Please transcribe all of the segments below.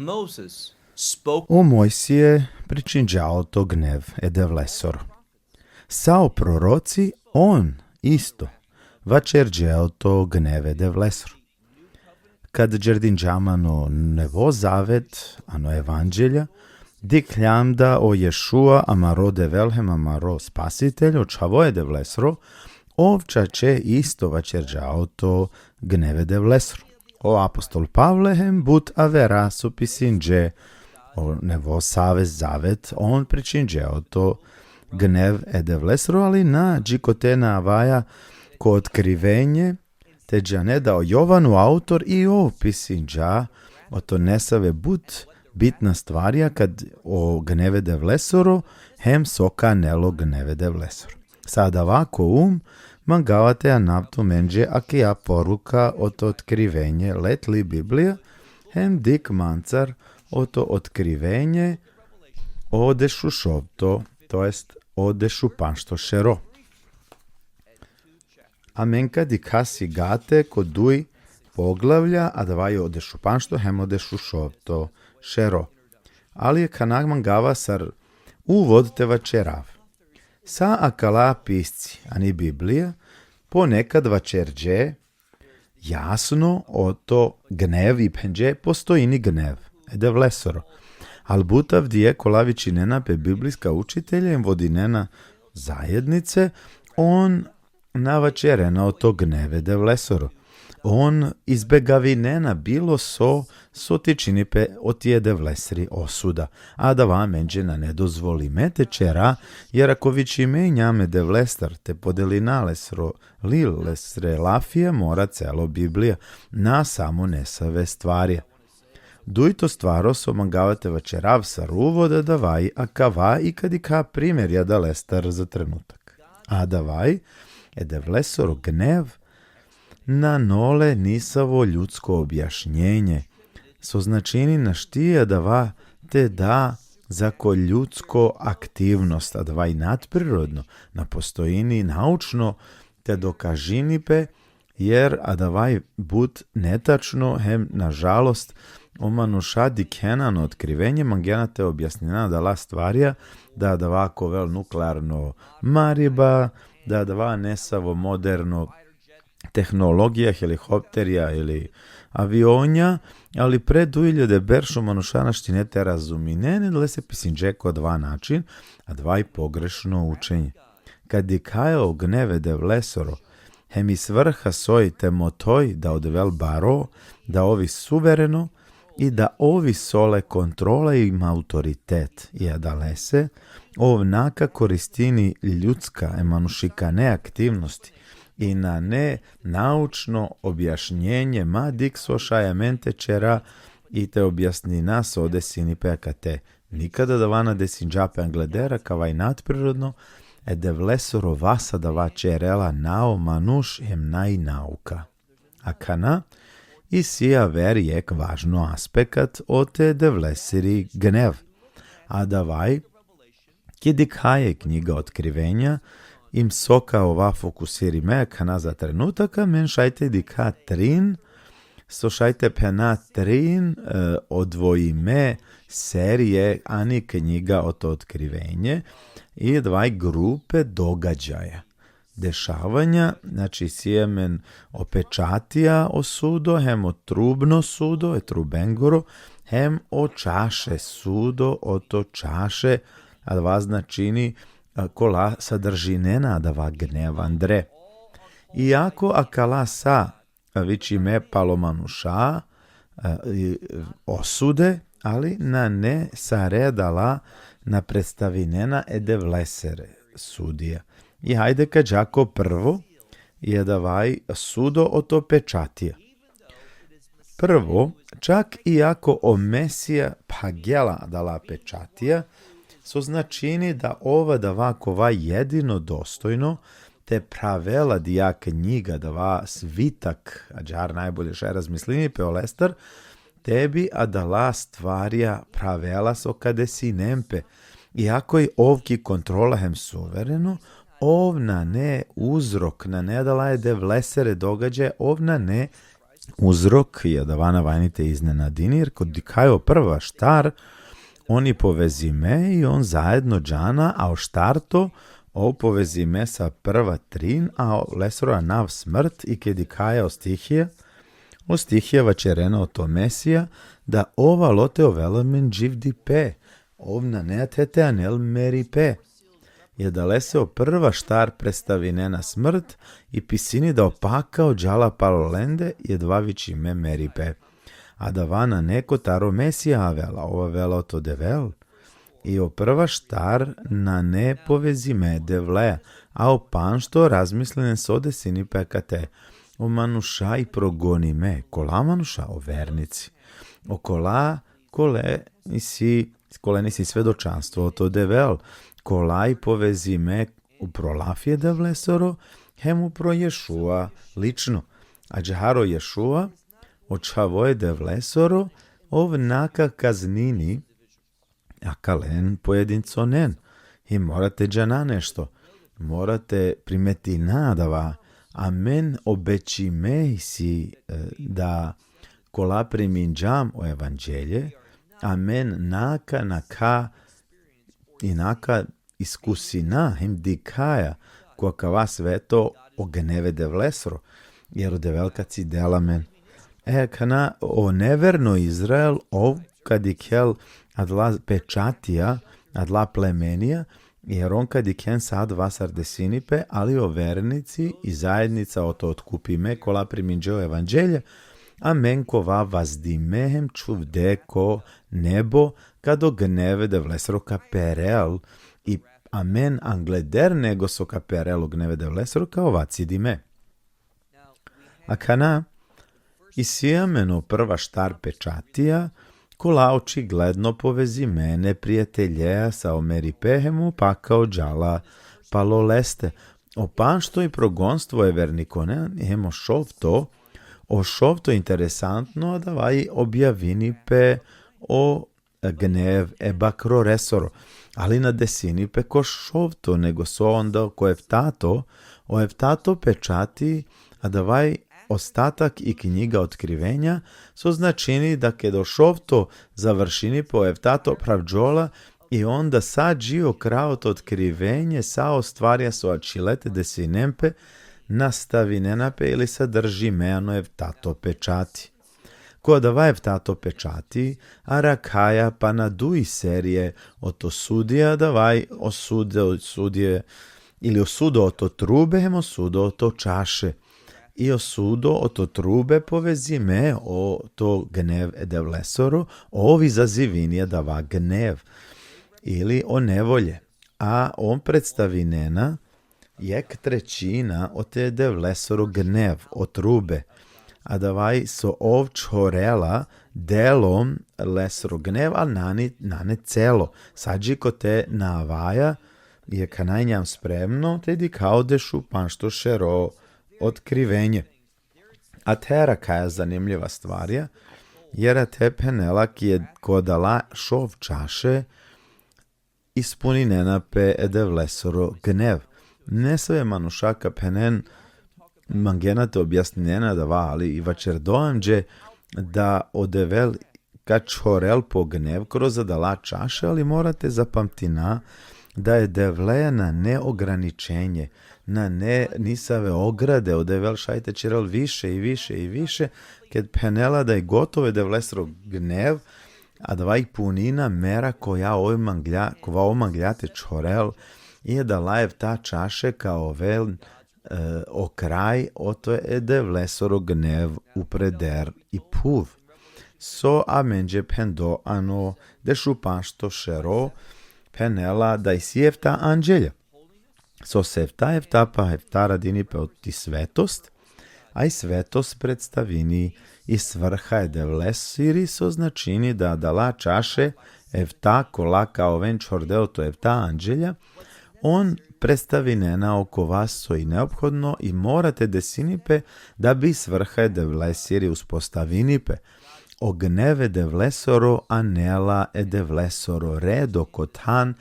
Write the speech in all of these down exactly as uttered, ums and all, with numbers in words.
Moses spoke. O Mojsije pričinđa oto gnev e Devlesoro. Sa o proroci, on isto vaćerđe oto gnev e Devlesoro. Kad đerdinđam ano Nevo Zavet, ano Evanđelja, dikhljam da o Ješua, amaro Devel hem amaro Spasitelj, o Čhavo e Devlesoro, ov čače isto vaćerđa oto gnev e Devlesoro. O apostol Pavle hem but avera so pisinđe o Nevo Save Zavet, on pričinđe oto gnev e Devlesoro, ali na dži kote na avaja ko Otkrivenje, te džane da o Jovan, o autor, i ov pisinđa oto nesave but bitna stvarja kad o gnev e Devlesoro hem so ka anel o gnev e Devlesoro. Sa adava ko um, mangava te anav tumenđe akaja poruka oto Otkrivenje, let li Biblija, hem dikh mancar oto Otkrivenje, o dešušovto, to jest o dešupanšto šero. Amen ka dikha sigate ko duj poglavlja, adava i o dešupanšto hem o dešušovto šero. Ali akana mangava sar uvod te vaćerav. Sa akala pisci ani Biblija ponekad vaćerđe jasno oto gnev i phenđe postojini gnev e Devlesoro. Al but avdive kola vičinena pe biblijska učitelja hem vodinena zajednice, on na vaćerena oto gnev e Devlesoro. On izbegavinena bilo so so tičini pe oti e Devlesri osuda. Adava amenđe nane dozvolime te ćera, jer ako vičime injam e Devlestar te podelina lesro lil, lesre lafija, mora celo Biblija, na samo nesave stvarja. Dujto stvar so mangava te vaćerav sar uvod, adava i akava, i ka dikha primerja adalestar za trenutak. Adava i e Devlesoro gnev nane ole nisavo ljudsko objašnjenje, so značini našti adava te da zako ljudsko aktivnost, adava i nadprirodno, na postojini naučno te dokažini pe, jer adava i but netačno, hem nažalost o manuša dikhena ano Otkrivenje, mangena te objasnina adala stvarja, da adava ka ovel nuklearno mariba, da adava nesavo moderno tehnologija, helikopterja ili avionja, ali pre duj iljade berš o manuša našti te razuminen, adalese pisinđe ko adava način, adava i pogrešno učenje. Kad dikhaja o gnev e Devlesoro, hem i svrha soj te mothoj da o Devel baro, da ov i suvereno, i da ov isi ole kontrola hem autoritet, i adalese ov na ka koristini ljudska hem manušikane aktivnosti, i nane naučno objašnjenje ma dikh so šaj amen te ćera i te objasnina so desini pe akate. Nikada adava na desinđa pe angleder, akava i nadprirodno, e Devlesoro vas adava ćerela, na o manuš hem na i nauka. Akana isi aver jekh važno aspekat ote Devlesiri gnev. Adava i, ked dikhaja i knjiga Otkrivenja, hem so ka ova fokusirime akana za trenutak, amen šaj te dikha trin, so šaj te phena trin, e, odvojime serije ani knjiga oto Otkrivenje, i adava i grupe događaja, dešavanja, znači, isi amen o pečatija o sudo, hem o trubno sudo, e trubengoro, hem o čaše sudo, oto čaše, adava značini, a, kola sadržinena adava gnev andre. Iako akala sa, a, vičime palo manuša, a, i, osude, ali nane sare adala na predstavinena e Devlesere sudija. I hajde ka dža ko prvo, i adava i sudo oto pečatija. Prvo, čak iako o Mesija phagela adala pečatija, so značini da ov adava kova jedino dostojno te phravela adija knjiga, adava svitak, ađahar najbolje šaj razmislini pe olestar, te bi adala stvarja phravela so ka desinen pe. Iako i ov ki kontrola hem suvereno, ov nane uzrok, nane adala e Devlesere događaja, ov nane uzrok, i adava na vajni te iznenadini, jer kod dikhaja o prva štar, on i povezime i on zaedno džana, a o štarto, ov povezime sa prva trin, a lesoro anav smrt, i ked dikhaja o stihija, o stihija vaćerena oto Mesija, da ov alo te ovel amen dživdipe, ov nane ate te anel meripe. I adalese o prva štar predstavinena smrt, i pisini da o pakao džala palo lende, i adava vičime meripe. Adava nane kotar o Mesija avela, ov avela oto Devel. I o prva štar nane povezime e Devle, a o panšto, razmislinen so desini pe akate. O manuša i progonime, kola manuša? O vernici. Okola kole isi, kolen isi svedočanstvo oto Devel, kola i povezime upro lafi e Devlesoro, hem upro Ješua lično. Ađahar o Ješua, o čhavo e Devlesoro, ov na ka kaznini akalen pojedinconen. I mora te džana nešto. Mora te primetina adava. Amen obećime isi, e, da kola priminđam o evanđelje, amen na ka nakha i na ka iskusina hem dikhaja ko akava sveto o gnev e Devlesoro, jer o Devel ka cidel amen. E, akana o neverno Izrael, ov ka dikhel adala pečatija, adala plemenija, jer on ka dikhen sa adava sar desini pe, ali o vernici i zaednica oto otkupime, kola priminđe o evanđelje, amen ka ova vazdime hem čhuvde ko nebo, kad o gnev e Devlesoro ka perel, i amen angleder nego so ka perel o gnev e Devlesoro ka ova cidime. Akana, isi amen o prva štar pečatija, kola očigledno povezime e neprijateljea sa o meripe hem o pakao džala palo leste. O panšto i progonstvo e vernikonen, hem o šovto, o šovto interesantno, adava i objavini pe o gnev e bakroresoro. Ali na desini pe ko šovto, nego so onda ko eftato, o eftato pečati, adava i ostatak i knjiga Otkrivenja, so značini da ked o šovto završini pe, o eftato phravđola, i onda sa dži o kraj oto Otkrivenje, sa o stvarja so ačhile te desinen pe, nastavinena pe ili sadržime ano eftato pečati. Ko adava eftato pečati, arakhaja pana duj serije oto sudija, adava i o sudo, sudije, ili o sudo oto trube, hem o sudo oto čaše. I o sudo oto trube povezime oto gnev e Devlesoro, ov izazivini adava gnev, ili o nevolje. A on predstavinena jek trećina oto e Devlesoro gnev, o trube. Adava i so ov čhorela delom lesoro gnev, a nane, nane celo. Sa dži kote na avaja, i akana injam spremno te dikha o dešupanšto šero Otkrivenje. Ate arakhaja zanimljiva stvarja, jer ate phenela ki e, ko adala šov čaše ispuninena pe e Devlesoro gnev. Nesave manuša ka phenen, mangena te objasninen adava, ali i vaćerdo amenđe da o Devel ka čhorel po gnev kroz adala čaše, ali mora te zapamtina da e Devleja nane ograničenje, nane nisave ograde, o Devel šaj te ćerel više i više i više, ked phenela da i gotov e Devlesoro gnev, adava i punina mera koja ov manglja, kova ov manglja te čhorel, i adala efta čaše ka ovel, e, o kraj oto e Devlesoro gnev upreder i phuv. So amenđe phendo ano dešupanšto šero, phenela da isi efta anđelja. So se efta, efta pa efta radini pe oti svetost, a i svetost predstavini i svrha e Devlesiri, so značini da adala čaše efta kola ka oven čhorde oto efta anđelja, on predstavinena okova so i neophodno i mora te desini pe da bi svrha e Devlesiri uspostavini pe. O gnev e Devlesoro anela e Devlesoro redo ko than,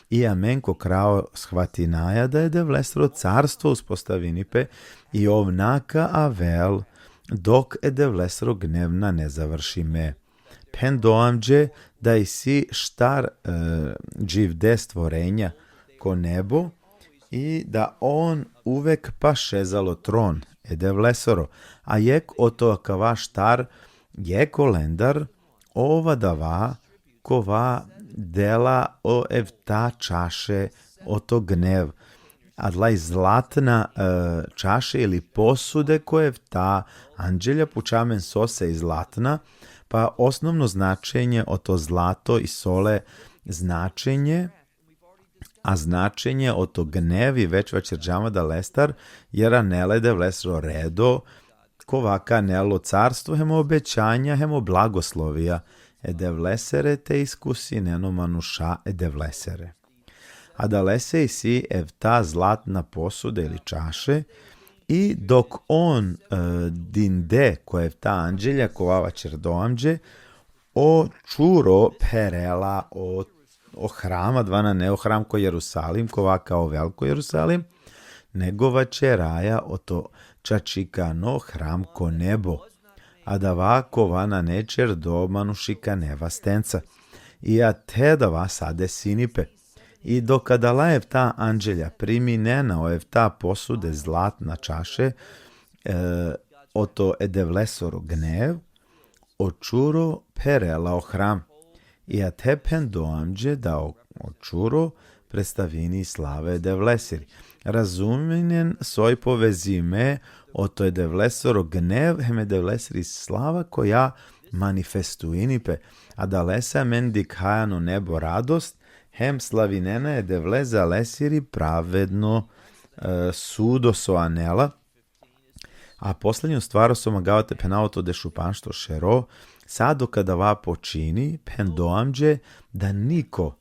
i amen ko kraj shvatinaja da e Devlesoro carstvo uspostavini pe, i ov na ka avel dok e Devlesoro gnev nane završime. Phendo amđe da isi štar, e, dživde stvorenja ko nebo, i da on uvek paše zalo tron e Devlesoro, a jek oto akava štar, jek olendar, ov adava kova dela o efta čaše oto gnev. Adala i zlatna, e, čaše ili posude ko efta anđelja. Puča amen sose i zlatna, pa osnovno značenje oto zlato isi ole značenje, a značenje oto gnev i već vaćerđam adalestar, jer anela e Devlesoro redo, kova ka anel o carstvo hem o obećanja hem o blagoslovija e Devlesere, te iskusinen o manuša e Devlesere. Adalese isi efta zlatna posude ili čaše, i dok on, e, dinde ko efta anđelja, kova vaćerdo amđe, o čuro pherela o, o hram, adava nane o hram ko Jerusalim, kova ka ovel ko Jerusalim, nego vaćeraja oto čačikano hram ko nebo. Adava kova nane ćerdo manušikane vastenca. I ate adava sa desini pe. I dok adala efta anđelja priminena o efta posude zlatna čaše, e, oto e Devlesoro gnev, o čuro pherela o hram. I ate phendo amđe da o, o čuro predstavini slava e Devlesiri. Razuminen soj povezime oto e Devlesoro gnev hem e Devlesiri slava koja manifestuini pe. Adalese amen dikhaja ano nebo radost, hem slavinena e Devle za lesiri pravedno, e, sudo so anela. A poslednjo stvar so mangava te phenav oto dešupanšto šero, sa dok adava počini, phendo amđe da niko,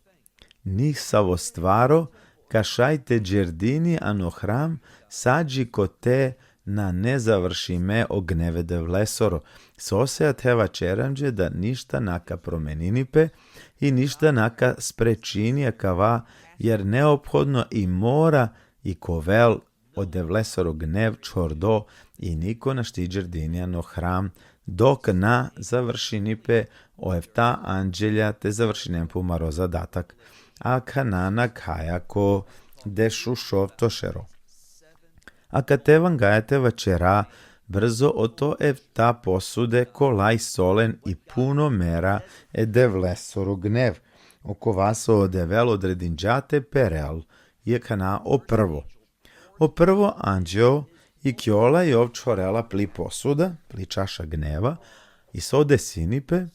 nisavo stvaro, ka šaj te đerdini ano hram, sa dži kote nane završime o gnev e Devlesoro. Sose ate vaćera amđe da ništa na ka promenini pe i ništa na ka sprečini akava, jer neophodno i mora i ka ovel o Devlesoro gnev čhordo i niko našti đerdini ano hram, dok na završini pe o efta anđelja te završinen pe umaro zadatak. Akana nakhaja ko dešušovto šero. Akate mangaja te vaćera brzo oto efta posude kola isi olen i puno mera e Devlesoro gnev, okova so o Devel odredinđa te perel, i akana o prvo. O prvo anđeo ikljola i ov čhorela pli posuda, pli čaša gneva, i so desini pe,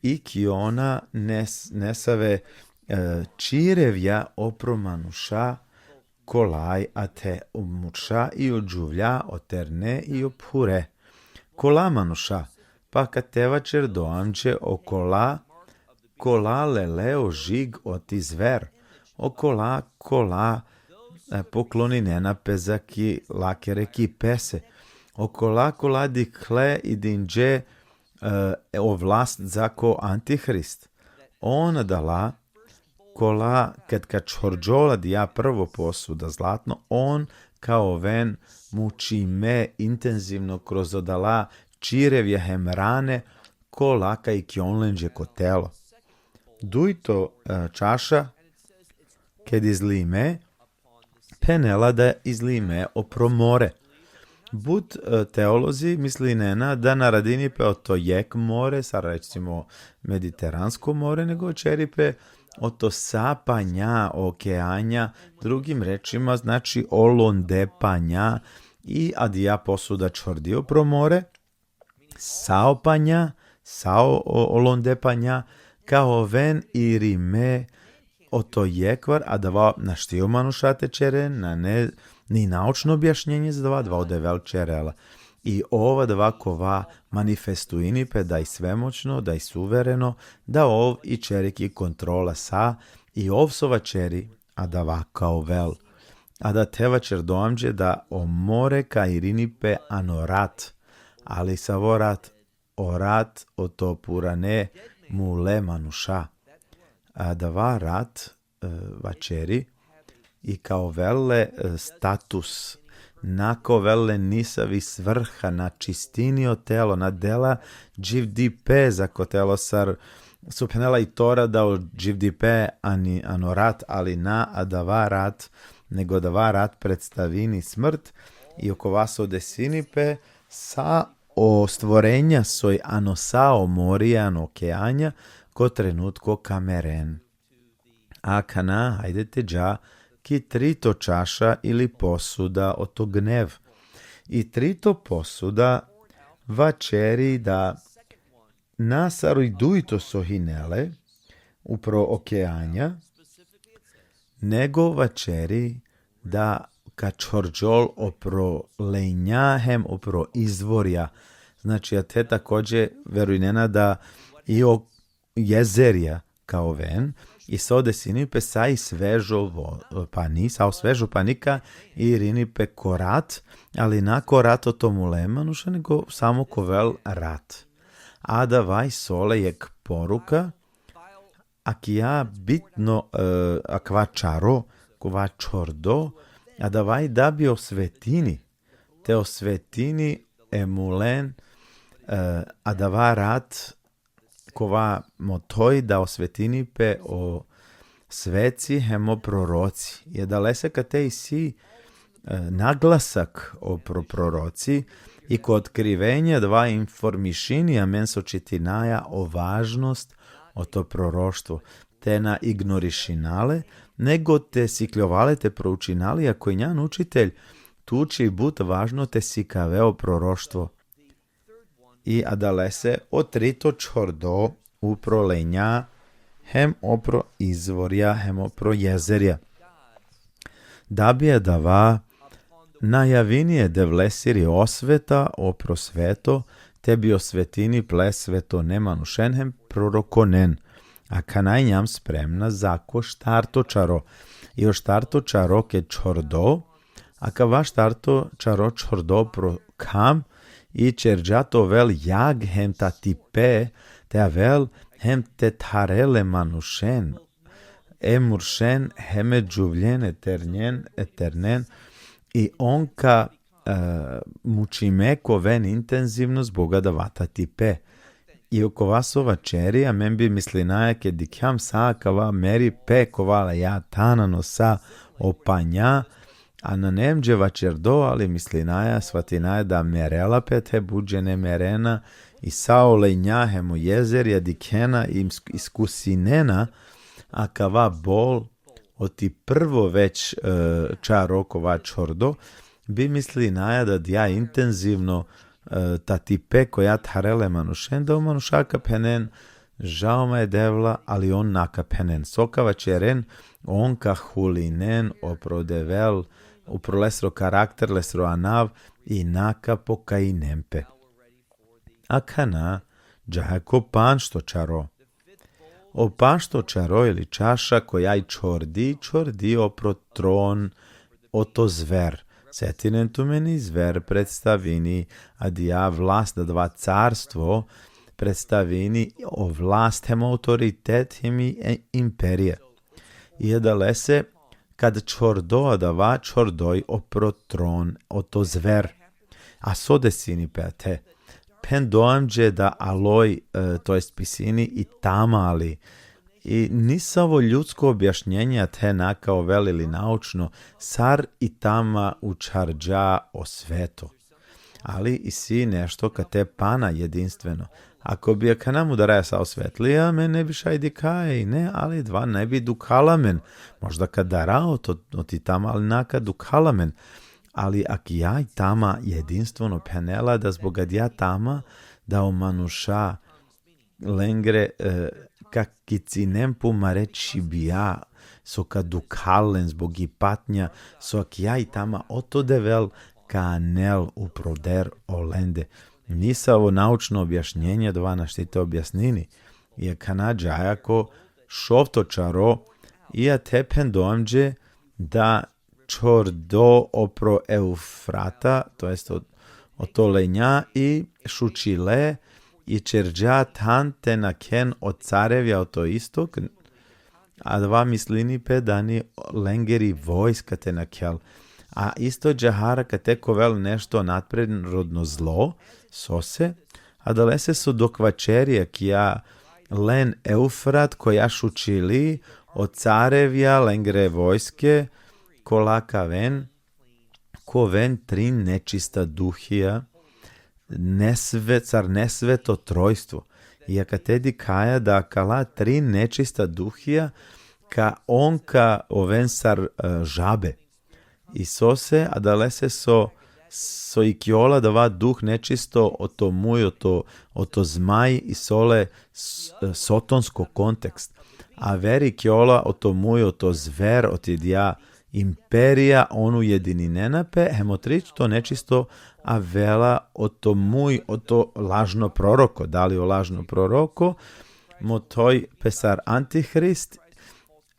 iklona nes-, nesave, e, čirevja opro manuša, kolaj ate o murša i o džuvlja, o terne i o phure. Kola manuša, pa akate vaćerdo amđe okola, kola lele o žig oti zver, okola kola, e, pokloninena pe zaki lakere kipese, okola kola dikhle i dinđe, e, o vlast zako antihrist. On adala kola, ked ka čhorđol adija prvo posuda zlatno, on ka oven mučime intenzivno kroz adala čirevja hem rane, kola ka ikljon lenđe ko telo. Dujto, e, čaša, ked izlime, phenela da izlime opro more. But, e, teolozi mislinena da na radini pe oto jek more, sar recimo Mediteransko more, nego ćeri pe oto sa panja, okeanja, drugim rečima, znači, olonde panja, i adija posuda čhordi opro more, sa o panja, sa o, o, olonde panja, ka oven irime oto jekhvar, adava našti o manuša te ćeren, nane ni naučno objašnjenje za adava, adava o Devel ćerela. I ov adava kova manifestuini pe da i svemoćno, da i suvereno, da ov i ćeri ki kontrola sa, i ov so vaćeri, adava ka ovel. Adate vaćerdo amđe da o more ka irini pe ano rat, ali savo rat? O rat oto purane mule manuša. Adava rat, e, vaćeri, i ka ovel le, e, status, Na ka ovel len nisavi svrha, na čistini o telo, na dela dživdipe zako telo, sar so phenela i Tora da o dživdipe ani ano rat, ali na adava rat, nego adava rat predstavini smrt, i okova so desini pe sa o stvorenja soj ano sa o morija, ano okeanja, ko trenutko ka meren. Akana, hajde te dža ki trito čaša ili posuda oto gnev. I trito posuda vaćeri da na sar i dujto so hine le upro okeanja, nego vaćeri da ka čhorđol opro lenja hem opro izvorja. Znači, a te takođe verujnena da i o jezerja ka oven, i so desini pe sa i svežo vo-, pani, sa o svežo pani ka irini pe ko rat, ali na ko rat oto mule manuša, nego samo ka ovel rat. Adava isi ole jekh poruka, akija bitno, e, akava čaro, kova čhordo, adava i da bi osvetini, te osvetini e mulen, e, adava rat, kova mothoj da osvetini pe o sveci hem o proroci. I adalese kate isi, e, naglasak opro proroci, i ko Otkrivenje adava informišini amen so čitinaja o važnost oto proroštvo. Te na ignorišina le, nego te sikljova le, te proučina le, ako injan učitelj, tuće i but važno te sikave o proroštvo. I adalese o trito čhordo upro lenja, hem opro izvorja, hem opro jezerja. Da bi adava najavini e Devlesiri osveta opro sveto, te bi osvetini ple svetone manušen hem prorokonen. Akana injam spremna zako štarto čaro. I o štarto čaro ked čhordo, akava štarto čaro čhordo pro kham, i ćerđa te ovel jag hem tatipe, te avel hem te tharel e manušen, e muršen, hem e džuvljen, e ternjen, e ternen, i on ka, e, mučime ka oven intenzivno zbog adava tatipe. I okova so vaćeri, amen bi mislinaja ked dikhjam sa akava meri pe kova laja than ano sa o panja, a nane amenđe vaćerdo, ali mislinaja, svatinaja da merela pe, te but džene merena, i sa o lenja hem o jezerja dikhena i is-, iskusinena akava bol oti prvo već, e, čaro kova čhordo, bi mislinaja da dija intenzivno, e, tatipe koja tharel e manušen, da o manuša ka phenen: žao ma e Devla, ali on na ka phenen. So ka vaćeren, on ka hulinen opro Devel, upro lesro karakter, lesro anav, i na ka pokajinen pe. Akana, džaja ko panšto čaro. O panšto čaro ili čaša koja i čhordi, čhordi opro tron oto zver. Setinen tumen, i zver predstavini adija vlast, adava carstvo, predstavini o vlast hem autoritet hem i, e, imperija. I adalese, kad čhordo adava, čhordoj opro tron oto zver. A so desini pe ate? Phendo amenđe da aloj, e, to jest pisini i tama ali. I nisavo ljudsko objašnjenje ate na ka ovel ili naučno, sar i tama učharđa o sveto. Ali isi nešto kate pana jedinstveno. Ako bi akana mudaraja sa o svetlija, amen ne bi šaj dikhaja i ne, ali adava ne bi dukhala amen. Možda ka dara oto, oti tama, ali na ka dukhala amen. Ali akija i tama jedinstveno, phenela da zbog adija tama da o manuša lengre, e, ka kicinen pumare čhibija, so ka dukhal len zbog i patnja, so akija i tama oto Devel ka anel upro der olende. Nisavo naučno objašnjenje adava našti te objasnini. I akana džaja ko šovto čaro, i ate phendo amenđe da čhordo opro Eufrata, to jest o, oto lenja, i šućile, i ćerđa than te nakhen o carevja oto istok, adava mislini pe da ani lengeri vojska te nakhel. A isto džahar akate ka ovel nešto nadprirodno zlo, sose, adalese so dok vaćeri akija len Eufrat, koja šučili, o carevja lengere vojske, kola ka oven, ka oven trin nečista duhija, nesve-, sar nesveto trojstvo. I akate dikhaja da akala trin nečista duhija ka on ka oven sar, e, žabe. I sose, adalese so, so ikljola adava duh nečisto oto muj, oto, oto zmaj, isi ole s-, e, sotonsko kontekst. Aver ikljola oto muj, oto zver, oti dija imperija, on ujedininena pe, hem o trito nečisto avela oto muj, oto lažno proroko. Dali o lažno proroko mothoj pe sar antihrist,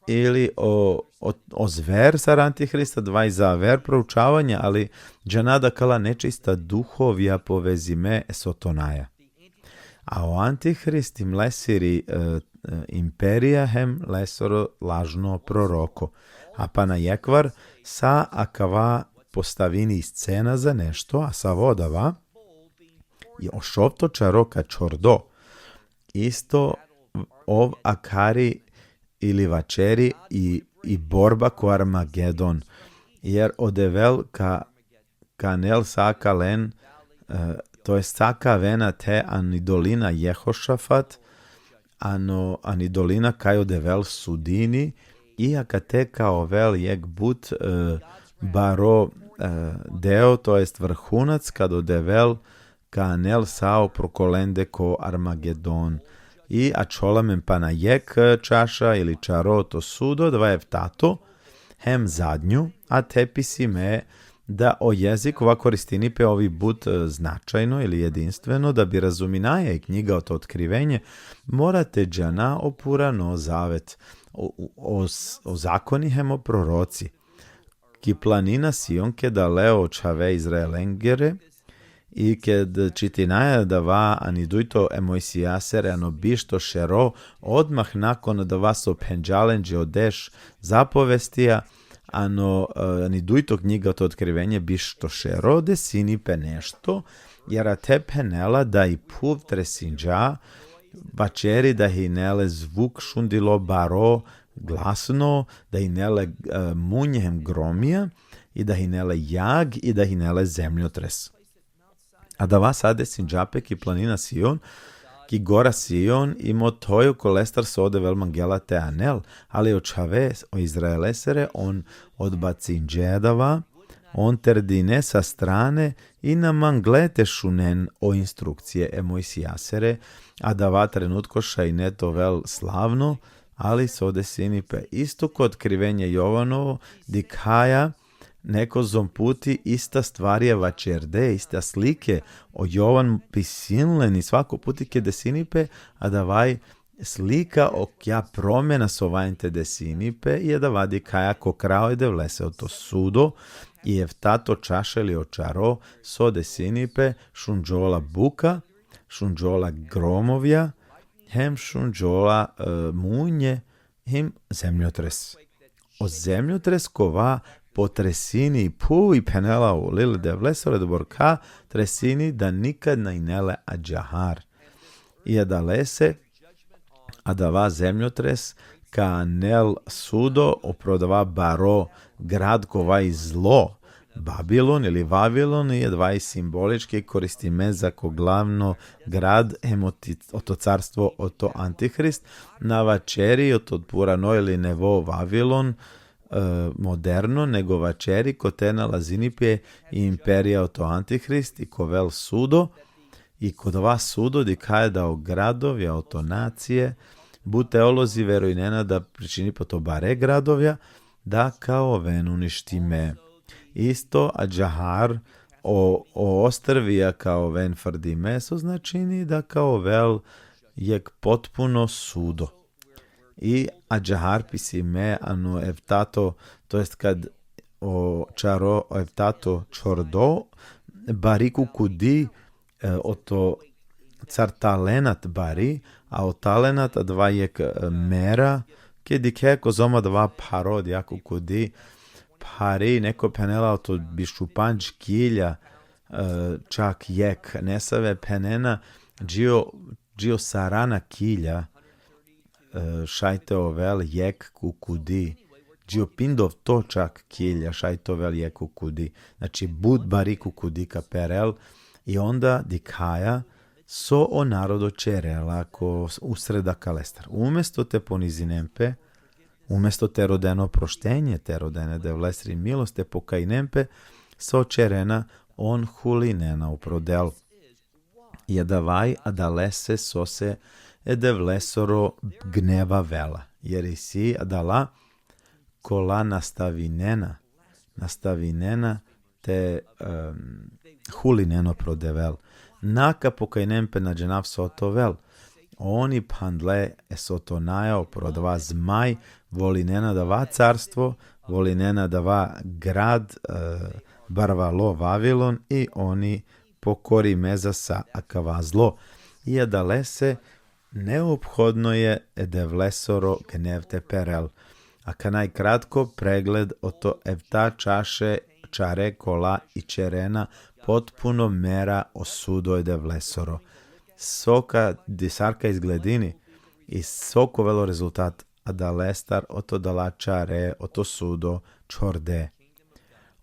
ili o, o, o zver sar antihrist, adava i za aver proučavanja, ali džana da akala nečista duhovja povezime e Sotonaja. A o antihrist hem lesiri, e, e, imperija hem lesoro lažno proroko. A pana jekhvar sa akava postavini scena za nešto, a savo adava, i o šovto čaro ka čordo, isto ov akhari ili vaćeri i, i borba ko Armagedon. Jer o Devel ka, ka anel sa akalen, e, to jest sa ka aven ate ani dolina Jehošafat, ano, ani dolina kaj o Devel sudini, i akate ka ovel jekh but, e, baro, e, deo, to jest vrhunac, kad o Devel ka anel sa upro kolende ko Armagedon. I ačhola amen pana jekh čaša ili čaro oto sudo, adava eftato, hem zadnjo, ate pisime da o jezik kova koristini pe ov i but, e, značajno ili jedinstveno, da bi razuminaja i knjiga oto Otkrivenje, mora te džana o purano zavet, o, o, o s-, o zakoni hem o proroci. Ki planina Sion keda le o čhave Izraelengere, i ked čitinaja adava ani dujto e Mojsijasere, ano bišto šero, odmah nakon adava so phenđa lenđe o deš zapovestija, ano, e, ani dujto knjiga oto Otkrivenje, bišto šero, desini pe nešto, jer ate phenela da i phuv tresinđa, vaćeri da hine le zvuk šundilo baro glasno, da hine le, e, munj hem gromija, i da hine le jag, i da hine le zemljotres. Adava sa desinđa pe ki planina Sion, ki gora Sion, i mothoj okolestar so o Devel mangela te anel, ali o čhave, o Izraelesere, on odbacinđe adava, on terdine sa strane i na mangle te šunen o instrukcije e Mojsijasere, adava trenutko šajine te ovel slavno, ali so desini pe isto ko Otkrivenje Jovanovo, dikhaja, nekozom puti ista stvarja vaćerde, ista slike, o Jovan pisin len i svako puti ked desini pe, adava i slika okija promena so valjani te desini pe, i adava dikhaja ko krajo e Devlese oto sudo, i eftato čaša ili o čaro, so desini pe, šunđola buka, šunđola gromovja, hem šunđola, e, munje, hem zemljotres. O zemljotres kova potresini phuv i phenela o lil e Devlesoro, odobor ka tresini da nikad na hine le ađahar. I adalese, adava zemljotres ka anel sudo upro adava baro grad kova i zlo, Babilon ili Vavilon, i adava i simbolički koristime zako glavno grad hem oti-, oto carstvo oto antihrist, na vaćeri oto purano ili nevo Vavilon, e, moderno, nego vaćeri kote nalazini pe i imperija oto antihrist i ka ovel sudo, i ko adava sudo dikhaja da o gradovja oto nacije, but teolozi verujnena da pričini pe oto bare gradovja, da ka oven uništime. Isto ađahar o, o ostrvija ka oven frdime, so značini da ka ovel jekh potpuno sudo. I ađahar pisime ano eftato, to jest kad o čaro o eftato čordo, bari kukudi, e, oto car talenat bari, a o talenat adava jekh, e, mera, ked dikhe kozom adava pharo, dija kukudi, phari, neko phenela oto biš u pandž kilja, e, čak jekh, nesave phenena dži o, dži o sarana kilja, e, šaj te ovel jekh kukudi, dži o pindovto čak kilja šaj te ovel jekh kukudi. Znači, but bari kukudi ka perel, i onda dikhaja so o narodo čerela ko usred akalestar. Umesto te ponizinen pe, umesto te roden o proštenje, te roden e Devlesri milost, te pokajnen pe, so čerena, on hulinena upro Del. I adava i adalese sose e Devlesoro gnev avela. Jer isi adala kola nastavinena, nastavinena te, em, hulinen upro Devel. Na ka pokajnen pe, na džanav so te ovel. Oni phandle e Sotonaja upro adava zmaj, volinena adava carstvo, volinena adava grad, e, barvalo Vavilon, i oni pokorime za sa akava zlo. I adalese neophodno je e Devlesoro gnev te perel. Akana i kratko pregled oto efta čaše, čare kola i čerena potpuno mera o sudo e Devlesoro. So ka, disar ka izgledini i so ka ovel o rezultat adalestar oto dala čare, oto sudo čhorde.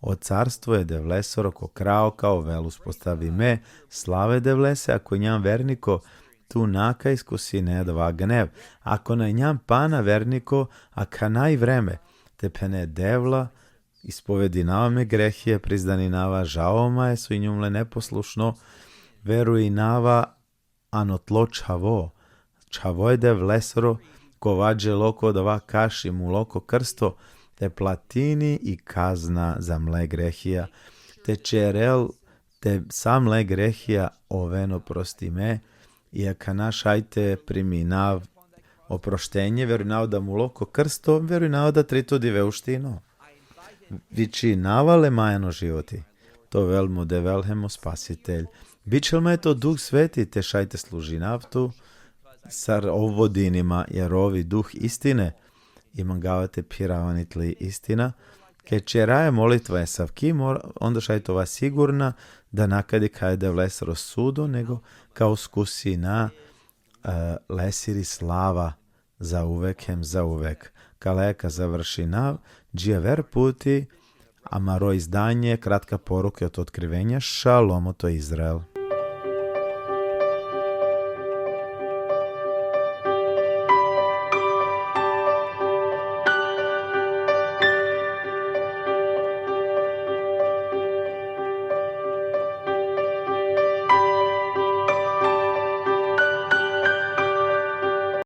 O carstvo e Devlesoro ko kraj ka ovel uspostavime. Slava e Devlese, ako injan verniko, tu na ka iskusine adava gnev. Ako na injan pana verniko, akana i vreme te phene: Devla, ispovedinava me grehija, prizdaninava, žao ma e so injum le neposlušno, verujinava ano tlo čhavo, čhavo e Devlesoro, kova dželo ko adava kaš i mulo ko krsto, te platini i kazna za mle grehija, te čerel te sa mle grehija oven oprostime, i akana šaj te priminav oproštenje, verujinava da mulo ko krsto, verujinava da trito dive uštino. Vičinava le ma ano životi. Te ovel mo Devel hem mo Spasitelj. Bičhel ma e to Duh Sveti te šaj te služinav tu, sar ov vodini ma, jer ov i Duh istine, i mangava te phirav ani tli istina. Ked čeraja molitva esavki, mor-, onda šaj te ova sigurna da na ka dikhaja e Devlesoro sudo, nego ka uskusina, e, lesiri slava zauvek hem zauvek. Kale ka završinav, dži aver puti, amaro izdanje, kratka poruka od Otkrivenja. Šalom oto Izrael.